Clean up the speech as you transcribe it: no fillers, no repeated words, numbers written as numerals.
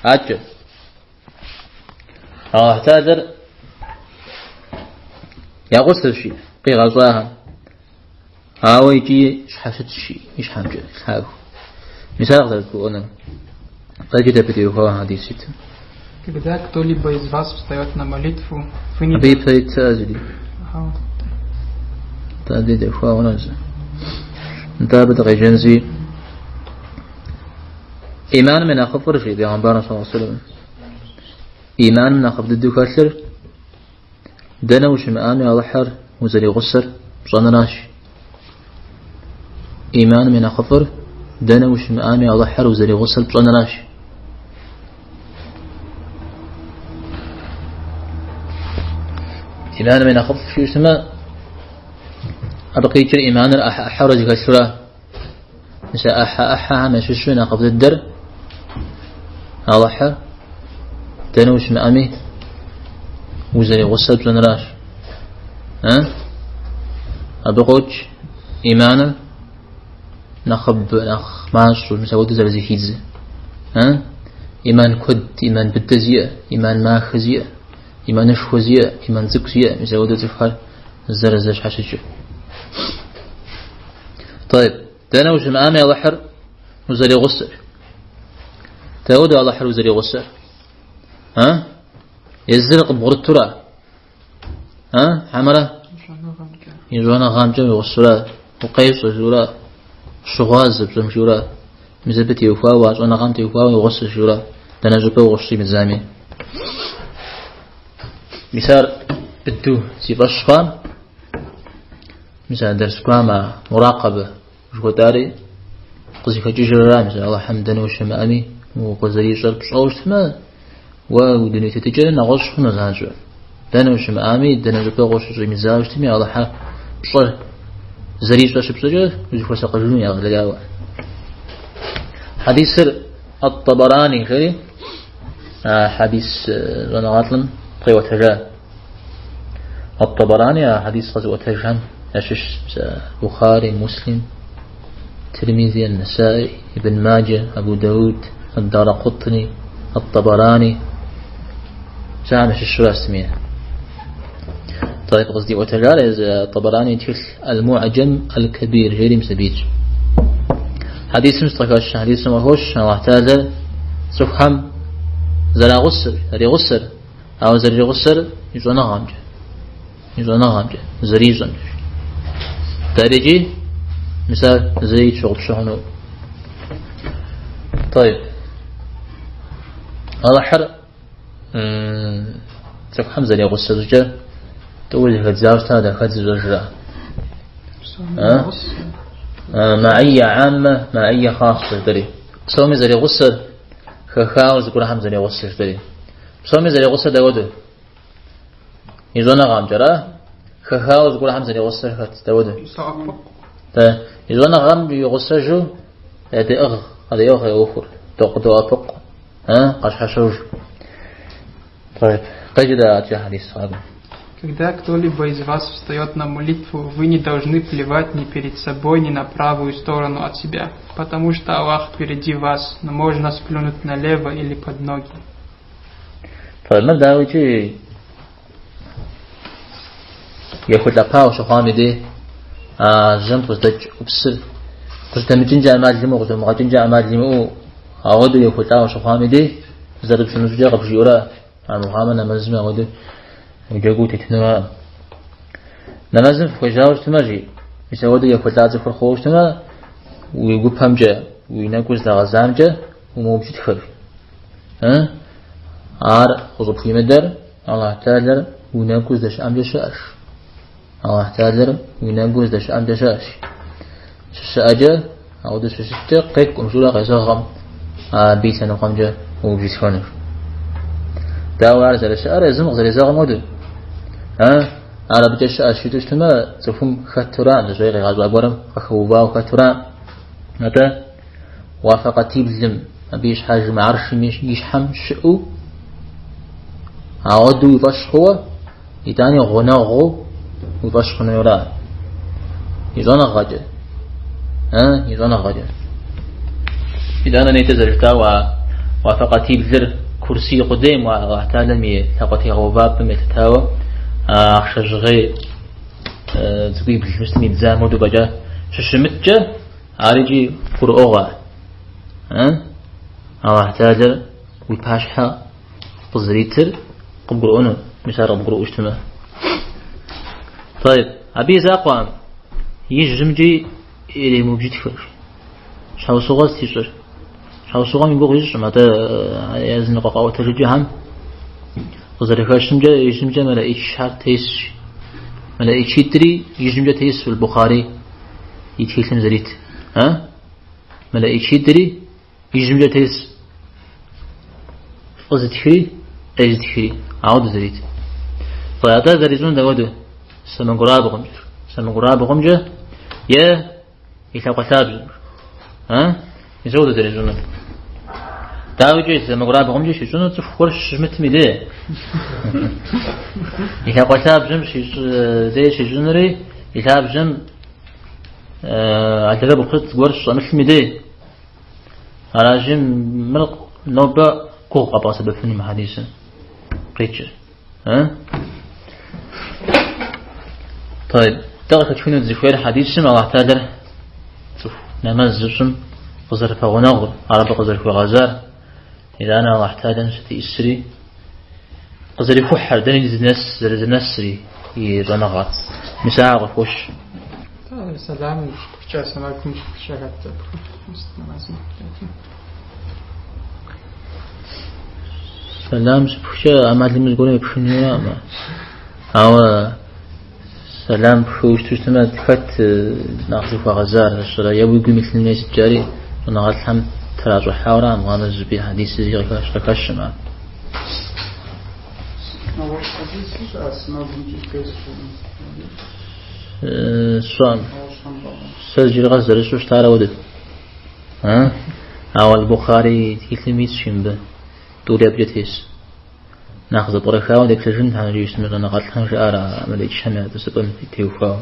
Адэкӏэ. Аллахь Тэхьэлэр я гъусэщ къигъэщӏахэм. Ауэ икӏи щхьэщытщ и щхьэмкӏэ, лъагэу. Мис ар къызэрыдгурыӏуэнур. Къеджэт абы теухуауэ хьэдис итым. Когда кто-либо из вас встает на молитву, вы не... Абы ипэ ит зыри. Абы теухуауэ нэзэ. Нтӏэ абы дыкъеджэнзи. Иманым и нэхъыфӏыр, жи Бегъымбарым саллаллаху алейхи вассалам. Иманым нэхъыфӏ дыдэу хэлъыр дэнэ ущымыӏами Алыхьыр узэригъусэр пщӏэныращ. Иманым и нэхъыфӏыр дэнэ ущымыӏами Алыхьыр узэригъусэр пщӏэныращ. Иманым и нэхъыфӏ жиӏэу щытмэ, абы къикӏыр иманыр ӏыхьэ-ӏыхьэурэ зэхэлъурэ. Мис а ӏыхьэ-ӏыхьэхэм ящыщу нэхъыфӏ дыдэр Алыхьыр дэнэ ущымыӏэми узэригъусэр пщӏэныращ. Абы къокӏ иманыр нэхъыб нэхъ мащӏэу, мис апхуэдэу зэрызэхидзыр. Иман куэд, иман быдэ зиӏэ, иман махэ зиӏэ, иманышхуэ зиӏэ, иман цӏыкӏу зиӏэ, мис апхуэдэу цӏыхухэр зэрызэщхьэщыкӏыр. Тӏэйб, дэнэ ущымыӏами Алыхьыр узэригъусэр. Дауэдэу Алыхьыр узэригъусэр? А? Езыр къыбгъурытура? А? Хьэмэрэ? И щӏэныгъэмкӏэ уигъусэура? Укъещӏэ жиӏэура? Щыгъуазэ пщӏэм жиӏэура? Мис абы теухуауэ, а щӏэныгъэм теухуауэ уигъусэщ жиӏэура? Дэнэ щӏыпӏэ укъыщыщӏимыдзами. Мис ар быдэу зи фӏэщ хъуам, мис а дэрс кӏуам а муракъэбэ жыхуэтӏари къызыхэкӏыжыр ара, мис Алыхьым дэнэ ущымыӏэми укъызэрищӏэр пщӏэуэ щытмэ, уэ уи дуней тетыкӏэр нэгъуэщӏ хъуну занщӏэу. Дэнэ ущымыӏами, дэнэ щӏыпӏэ укъыщыщӏимыдзауэ щытми, Алыхьыр пщӏэр зэрищӏэр щыпщӏэкӏэ узыхуэсакъыжыну егъэлеяуэ. Хьэдисыр Ат-Табарани жери а хьэдис щӏэныгъэлӏым къиӏуэтэжа. Ат-Табарани а хьэдис къэзыӏуэтэжхэм ящыщщ Бухари, Муслим, Тирмизи, Ан-Насаи, Ибн Маджэ, Абу Дауд, Ад-Даракъутни, Ат-Табарани. Мис ахэм ящыщуращ сытми. Тӏэйб, къыздиӏуэтэжар езы Ат-Табарани и тхылъ Аль-Му'джам Аль-Кабир жери мис абы итщ. Хьэдисым сыт къыхэщ? Хьэдисым къыхощ Аллахь Тэхьэлэр цӏыхухэм зэрагъусэр, зэригъусэр, ауэ зэригъусэр и щӏэныгъэмкӏэ, и щӏэныгъэмкӏэ, зэрищӏэмкӏэ. Дэрикӏи мис ар зэи тщыгъупщэ хъуну. Тӏэйб. Алыхьыр Цӏыхухэм зэригъусэ щӏыкӏэр тӏууэ зэхэдзауэ щыта, дэ хэт зыщӏэжра? Маийя аммэ, маийя хасса жытӏэри. Псоми зэригъусэр, хэхауэ зыгуэрхэм зэригъусэр жытӏэри. Псоми зэригъусэр дауэдэу? И щӏэныгъэмкӏэра? Хэхауэ зыгуэрхэм зэригъусэр хэт дауэдэу? И щӏэныгъэм игъусэжу ядеӏыгъ, къадеӏыгъ я ӏуэхур, къыдоӏэпыкъу. Къащхьэщож. Къеджэт адэкӏэ хьэдис гъэгум. Когда кто-либо из вас встает на молитву, вы не должны плевать ни перед собой, ни на правую сторону от себя, потому что Аллах впереди вас, но можно сплюнуть налево или под ноги. Мыр дауикӏи ехулӏэпауэ щыхъуам и дей а жьэм къыжьэдэкӏ ӏупсыр къыжьэдэмыкӏынкӏэ ӏэмал имыӏэу, къыжьэдомыгъэкӏынкӏэ ӏэмал имыӏэу, ауэдэу ехулӏауэ щыхъуам и дей зэрыпщӏыну щӏыкӏэр къыбжиӏэура, армыхъуамэ нэмэзым ауэдэу уджэгуу утетынура. Нэмэзым фыхуежьауэ щытмэ, жи, мис ауэдэу ехулӏа цӏыхур хъууэ щытмэ, уи гупэмкӏэ, уи нэгур здэгъэзамкӏэ умыубжьытхэ. Ар къыщӏыпхуимыдэр Аллахь Тэхьэлэр уи нэгур здэщыӏэмкӏэ щыӏэщ. Аллахь Тэхьэлэр уи нэгур здэщыӏэмкӏэ щыӏэщ. Щыщыӏэкӏэ, ауэдэу щыщыткӏэ, къекӏукъым жиӏэурэ къезэгъкъым абы и лъэныкъуэмкӏэ уубжьытхэнур. Дауэ ар зэрыщыӏэр езым къызэрезэгъым хуэдэу? Ар абыкӏэ щыӏэщ жытӏэу щытмэ, цӏыхум хэтура, зыщӏей къигъэщӏа гуэрым къыхэувауэ хэтура. Атӏэ, уафэ къатиблым, абы и щхьэжым, аршым и щхьэм щыӏэу, ауэдэу уи фӏэщ хъууэ, итӏани гъунэгъуу уи фӏэщ хъунура? И щӏэныгъэкӏэ. И щӏэныгъэкӏэ. Итӏанэ нетӏэ зэрыжытӏауэ, Уафэ къатиблыр курсий къудейм Аллахь Тэхьэлэм и лъакъуэтегъэувапӏэм елъытауэ ахъшэ жьгъей цӏыкӏуибл мыстым идзам хуэдэу фӏэкӏа щыщымыткӏэ, ар икӏи гурыӏуэгъуэ. Аллахь Тэхьэлэр уи пащхьэ къызэритыр къыбгурыӏуэну, мис ар къыбгурыӏуэу щытмэ. طيب, абы и закъуэкъым, ижьымкӏи иремыубжьытхэ. Щхьэусыгъуэ сыт ищӏыр? Щхьэусыгъуэм и гугъу ищӏым, атӏэ языныкъуэ къэӏуэтэжыкӏэхэм къызэрыхэщымкӏэ ижьымкӏэ мэлэӏичхэр тесщ. Мэлэӏичитӏри ижьымкӏэ тесщ Аль-Бухари и тхылъым зэрит. А? Мэлэӏичитӏри ижьымкӏэ тес. Фӏы зытхри, ӏей зытхри, ауэдэ зэрит. Фӏы атӏэ зэрищӏыну дауэду? Сэмэгурабгъумкӏэ. Сэмэгурабгъумкӏэ е и лъакъуэ лъабжьэм. А? Мис ауэдэ зэрищӏынур. Дауикӏи сэмэгурабгъумкӏэ щищӏыну цӏыху гуэр щымытым и дей. И лъакъуэ лъабжьэм щищӏ дей щищӏынури, и лъабжьэм алэрыбгъу сыт гуэр щыщӏэмылъым и дей. Аращи, мыр нобэ гугъу къэбгъэсэбэпыну мы хьэдисым къикӏыр. طيب, дэ къыхэтхыну дызыхуейр хьэдисым Аллахь Тэхьэлэр цӏыху нэмэз зыщӏым къызэрыпэгъунэгъур, ар абы къызэрыхуигъэзар, итӏанэ Аллахь Тэхьэлэм сыт ищӏысри къызэрихухьэр, дэни здынэс, зэрыдынэсри и щӏэныгъэр. Мис ар къыхощ. Сэлам щыпхкӏэ, сэмэгум щыпхкӏэ хэт нэмэзым. Сэлам щыпхкӏэ ӏэмал имыӏэу зыгуэрым епхын хуейуэраӏымэ. Ауэ сэлам пхыу щыту щытмэ, хэт нэхъ зыхуэгъэзар, щӏэрэ е уи гум илъын хуей сыт жари щӏэныгъэлӏхэм тращӏыхьауэра, мыгъуамэ зыщӏыпӏи хьэдисыр зи къыхэщым ар. Нэгъуэщӏ хьэдиси щыӏэ сэмэгумкӏи тесу? Сщӏэм. Сэ иджыри къэс зэрысщӏэу щытар ауэдэт. Ауэ Аль-Бухари и тхылъым итщ мыбы, тӏури абыкӏэ тес. Нэхъ зэпкърыхауэ деплъыжын щхьэкӏэ щытмэ, щӏэныгъэлӏхэм жаӏар а мэлэӏичхэм я тӏысыпӏэм теухуауэ.